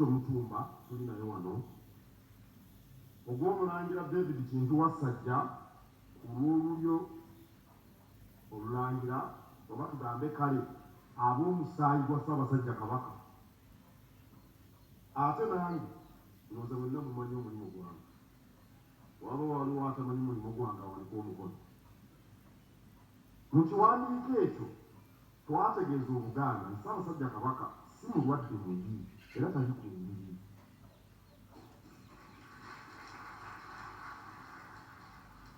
Kizito Mutumba tuli naye wano, ogw'Omulangira David Kintu Wassajja ku lw'Olulyo Olulangira oba tugambe kale ab'omusaayi gwa Ssaabasajja Kabaka. Ate nange ndowooza mwenna mumanyi omulimu gwange. Waba waliwo atamanyi mulimu gwange awanike omukono. Mu kiwandiiko ekyo twategeeza Obuganda nti Ssaabasajja Kabaka si mulwadde muyi era tali ku ndiri.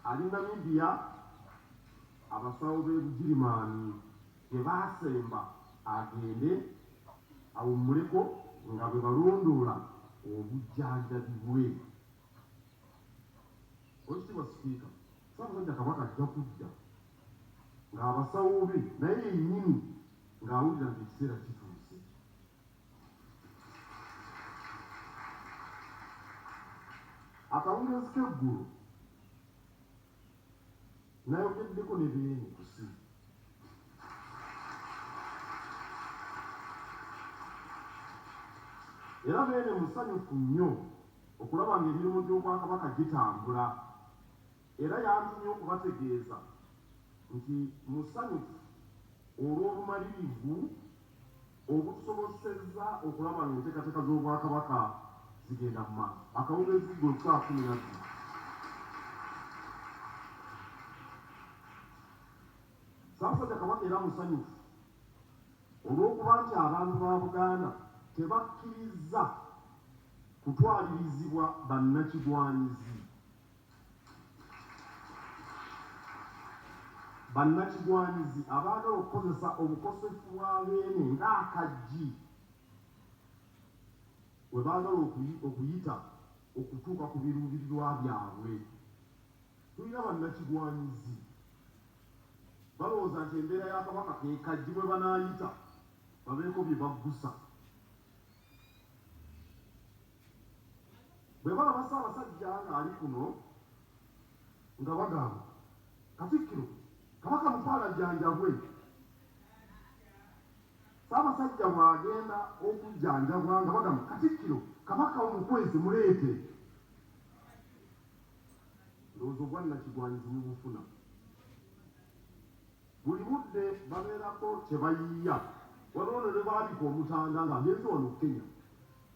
Ali Namibia abasawo b'e Bugirimaani gye baasemba agende awummuleko nga bwe balondoola obujjanjabi bwe. Owekitiibwa Sipiika, Ssaabasajja Kabaka ajja kudda ng'abasawo be naye yennyini ng'awulira nti ekiseera kituuse. Akawungeezi k'eggulo nayogeddeko ne Beene ku ssimu. Era Beene musanyufu nnyo okulaba ng'emirimu gy'Obwakabaka gitambula era yantumye okubategeeza nti musanyufu olw'obumalirivu obutusobosezza okulaba ng'enteekateeka z'Obwakabaka zigenda mu maaso. Akawungeezi k'eggulo ku ssaawa 12. Ssaabasajja Kabaka era musanyufu olw'okuba nti abantu ba Buganda tebakkirizza kutwalirizibwa bannakigwanyizi. Bannakigwanyizi abaagala okukozesa obukosefu bwa Beene ng'akaggi we baagala okuyita okutuuka ku biruubirirwa byabwe. Tulina bannakigwanyizi balowooza nti embeera ya Kabaka ke kaggi mwe banaayita babeeko bye baggusa. Bwe balaba Ssaabasajja ng'ali kuno nga bagamba, Katikkiro, Kabaka mutwale ajjanjabwe. Ssaabasajja bw'agenda okujjanjabwa nga bagamba, Katikkiro, Kabaka omukwese muleete. Ndowooza obwannakigwanyizi mubufuna. Buli budde babeerako kye bayiiya. Waliwo ne lwe baabika Omutanda ng'agenze wano Kenya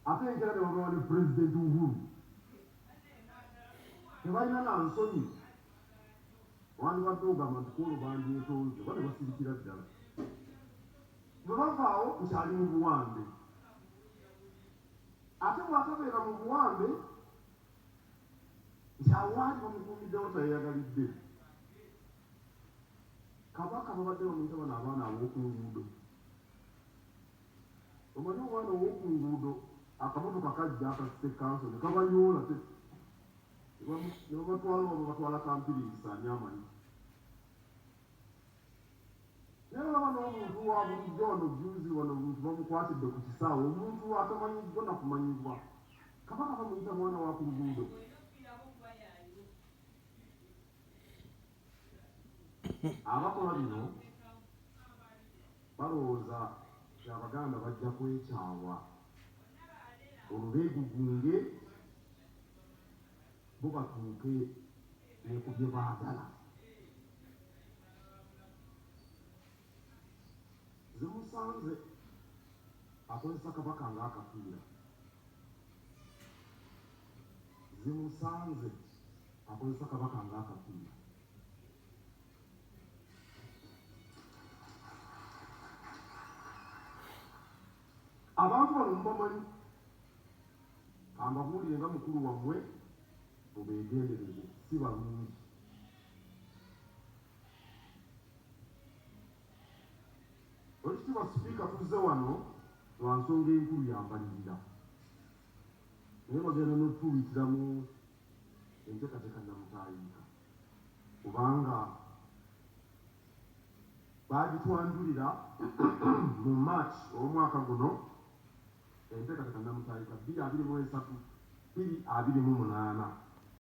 ate enkeera ne babawa ne Pulezidenti Uhuru. Tebalina na nsonyi. Wandibadde ogamba nti kw'olwo bandyetonze oba ne basirikira ddala. Bwe bavaawo nti ali mu buwambe. Ate bw'atabeera mu buwambe nti awo waali bamukuumiddewo tayeyagalidde. Kabaka babadde bamuyita bano abaana ab'oku nguudo. Omanyi omwana ow'oku nguudo akamotoka kajja akasise kanso ne kabayoola te ne babatwala oba babatwala Kampiringisa ani amanyi. Naye olaba n'omuntu wa bulijjo wano jjuuzi wano omuntu bamukwatidde ku kisaawe omuntu atamanyiddwa na kumanyibwa. Kabaka bamuyita mwana wa ku luguudo. Abakola bino balowooza nti Abaganda bajja kwekyawa olwo beegugunge bo batuuke ne ku bye baagala. Zimusanze akozesa Kabaka ng'akapiira. Zimusanze akozesa Kabaka nga akapiira. Abantu bano mubamanyi, kambabuulire nga mukulu wammwe, mubeegendereze, si balungi. Owekitiibwa Sipiika tuzze wano lwa nsonga enkulu ya mbalirira. Naye bagenda n'otuyitiramu enteekateeka nnamutaayiika kubanga baagitwanjulira mu March ow'omwaka guno, enteekateeka nnamutaayiika 2023, 2028.